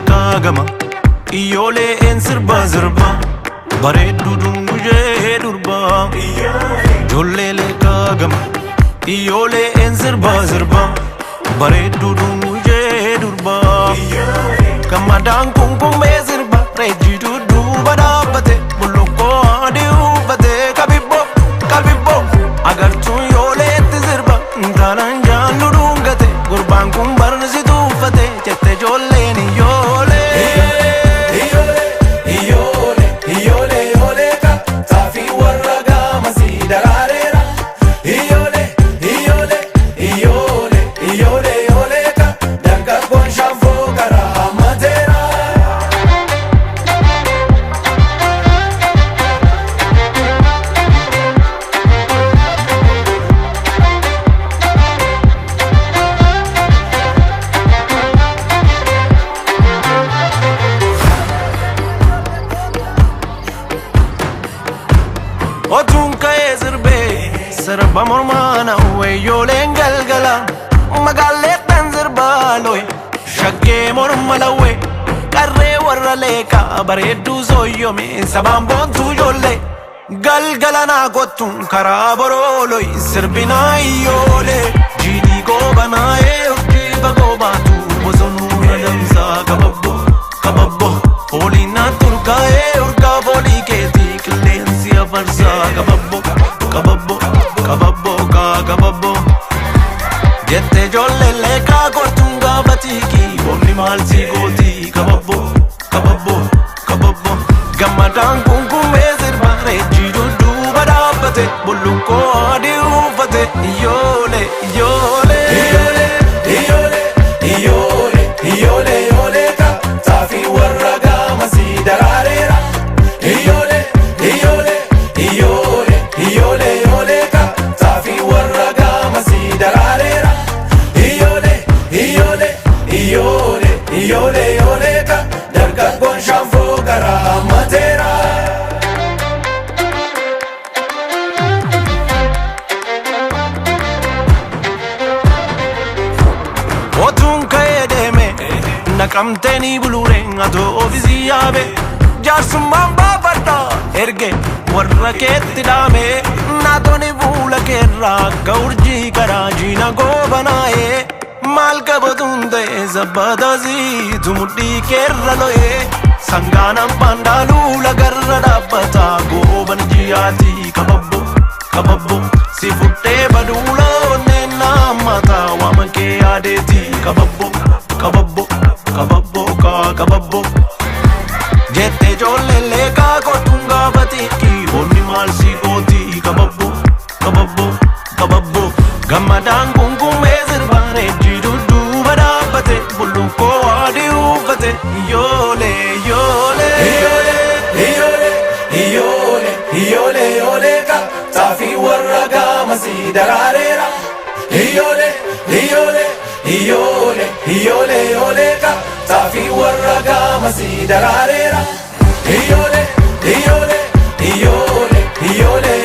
kaagama iyyoolee een sirba sirba bareedduu dungujee durba. Ijoollee kaagama iyyoolee een sirba sirba bareedduu dungujee durba. Gammadaan kunkummee sirba reejjii dudduuba dhaabbate bullukkoo adii uffate kabibbo kabibbo agartuun yooleetti sirba intalaan jaallu dhungate gurbaan kun barsituu uffate jette ijoolleen iyyoolee. Iyyoolee, iyyoolee, iyyoolee, iyyoolee ka xaafii warra gaamasii daraareera. Iyyoolee, iyyoolee, iyyoolee, iyyoolee, iyyoolee ka dargaggoon shaanfoo karaa hammateera. Otuun ka'ee sirbee sirba mormaana weeyyooleen galgala magaalleettan sirbaa loye shaggee morma lawwee qarree warra leeqaa bareedduu sooyyome sabaan boontuu ijoollee galgala naa kottuun karaa borooloi sirbinaa iyyoolee jiidhii goobanaa'ee urjii fagoo baatu bosonuu na damsaa kababbo kababbo fooliin na turkaa'ee urgaa foolii keetii qilleensi afarsaa kababbo kababbo kababbo kaa kababbo jette ijoolleen leeqaa kottuun gaafa tiikii boonni maal si gootii kababbo kababbo kababbo gammadaan kunkummee sirba reejjii dudduuba dhaabbate bullukkoo adii uffate iyyoolee iyyoolee. Iyyoolee, iyyoolee, iyyoolee, iyyoolee, iyyoolee ka xaafii warra gaamasii daraareera. Iyyoolee, iyyoolee, iyyoolee, iyyoolee, iyyoolee ka xaafii warra gaamasii daraareera. Iyyoolee, iyyoolee, iyyoolee, iyyoolee, iyyoolee ka dargaggoon shaanfoo karaa hammateera. Otuun ka'ee deeme naqamtee ni buluure atoo ofiisii yaabe jaarsummaan baafadha erge warra keetti dhaame naatoni fuula keerraa akka urjii karaa jiina goobanaa'e maal qabatuun ta'e sabbataasiitu mudhii keerra lo'e sangaanaan baandaaluu lagarra dhaabbata gooban ji'aatii kababbo kababbo si fudhee baduula onneen naamata waama kee yaadeeti kababbo kababbo kababbo kaa kababbo jette ijoolleen leeqaa kottuun gaafa xiqqii onni maal si gooti kababbo kababbo kababbo gammadaan kunkummee sirba reejjii dudduuba dhaabbate bullukkoo adii uffate iyyoolee iyyoolee. Iyyoolee, iyyoolee, iyyoolee, iyyoolee, iyyoolee ka xaafii warra gaamasii daraareera. Iyyoolee, iyyoolee, iyyoolee, iyyoolee, iyyoolee ka xaafii warra gaamasii daraareera. Iyyoolee, iyyoolee, iyyoolee, iyyoolee,